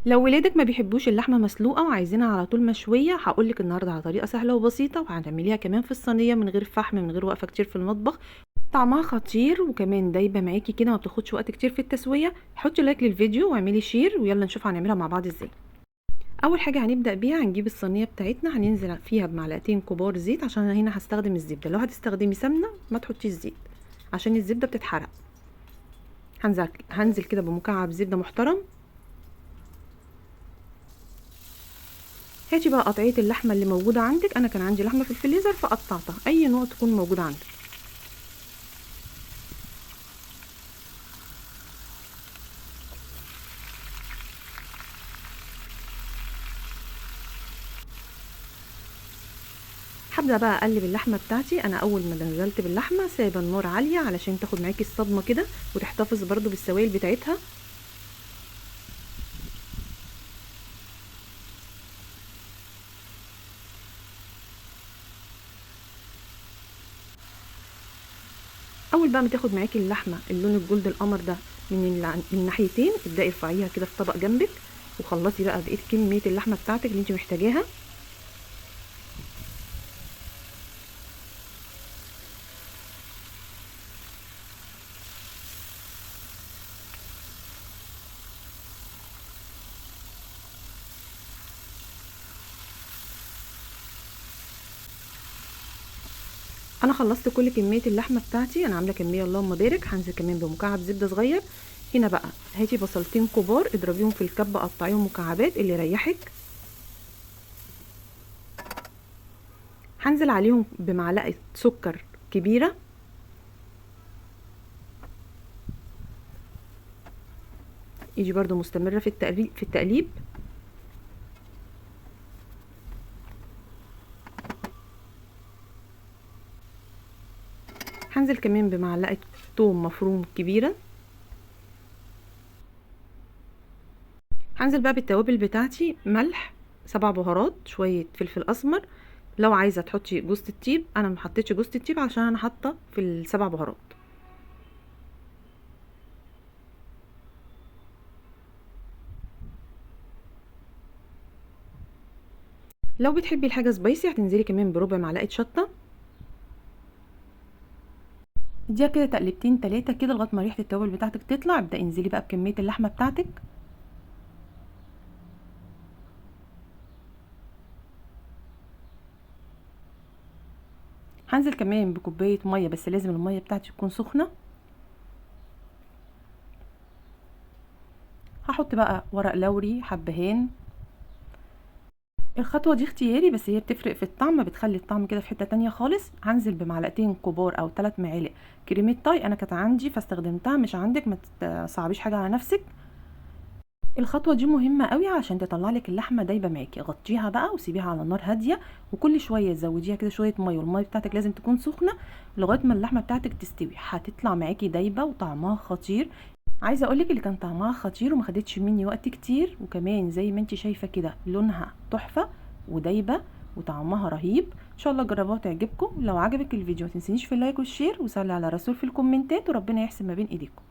لو ولادك ما بيحبوش اللحمة مسلوقة وعايزينها على طول مشوية، هقولك النهارده على طريقه سهلة وبسيطة وهتعمليها كمان في الصينية من غير فحم، من غير وقفه كتير في المطبخ. طعمها خطير وكمان دايبه معاكي كده، ما بتاخدش وقت كتير في التسوية. حطي like للفيديو واعملي share، ويلا نشوف هنعملها مع بعض ازاي. اول حاجة هنبدا بيها، هنجيب الصينية بتاعتنا، هننزل فيها بمعلقتين كبار زيت، عشان انا هنا هستخدم الزبدة. لو هتستخدمي سمنه ما تحطيش زيت عشان الزبدة بتتحرق. هنزل كده بمكعب زبدة محترم. هاتي بقى قطعية اللحمة اللي موجودة عندك، انا كان عندي لحمه في الفريزر فقطعتها، اي نوع تكون موجودة عندك. هبدا بقى اقلب اللحمة بتاعتي. انا اول ما نزلت باللحمه سايبه النار عالية علشان تاخد معاكي الصدمة كده وتحتفظ برضو بالسوائل بتاعتها. اول بقى ما تاخد معاكي اللحمة اللون الجولد القمر ده من الناحيتين، ابداي ارفعيها كده في طبق جنبك، وخلصي بقى بقية كمية اللحمة بتاعتك اللي انت محتاجاها. انا خلصت كل كمية اللحمة بتاعتي، انا عامله كمية اللهم بارك. هنزل كمان بمكعب زبدة صغير. هنا بقى هاتي بصلتين كبار، اضربيهم في الكبه، قطعيهم مكعبات اللي يريحك. هنزل عليهم بمعلقه سكر كبيرة، يجي برده مستمرة في التقليب. هنزل كمان بمعلقه توم مفروم كبيرة. هنزل بقى بالتوابل بتاعتي، ملح، 7 بهارات، شوية فلفل اسمر. لو عايزه تحطي جوزة الطيب، انا ما حطيتش جوزة الطيب عشان انا حاطه في ال7 بهارات. لو بتحبي الحاجة سبايسي هتنزلي كمان بربع معلقه شطه. اديها كده تقلبتين 3 كده لغاية ما ريحه التوابل بتاعتك تطلع. ابداي انزلي بقى بكمية اللحمة بتاعتك. هنزل كمان بكوبايه مية، بس لازم المية بتاعتي تكون سخنة. هحط بقى ورق لوري، حبهان. الخطوة دي اختياري بس هي بتفرق في الطعم، بتخلي الطعم كده في حتة تانية خالص. هنزل بمعلقتين كبار او 3 معالق كريمة طهي، انا كانت عندي فاستخدمتها، مش عندك ما تصعبيش حاجة على نفسك. الخطوة دي مهمة قوي عشان تطلع لك اللحمة دايبه معاكي. غطيها بقى وسيبيها على نار هادية، وكل شوية زوديها كده شوية مية، والمية بتاعتك لازم تكون سخنة لغاية ما اللحمة بتاعتك تستوي. هتطلع معاكي دايبه وطعمها خطير. عايزه اقولك اللي كان طعمها خطير وما خدتش مني وقت كتير، وكمان زي ما انت شايفه كده لونها تحفة ودايبه وطعمها رهيب. ان شاء الله جربوها وتعجبكم. لو عجبك الفيديو ما تنسينيش في ال like وال share، وصلي على رسول في الكومنتات، وربنا يحسن ما بين ايديكم.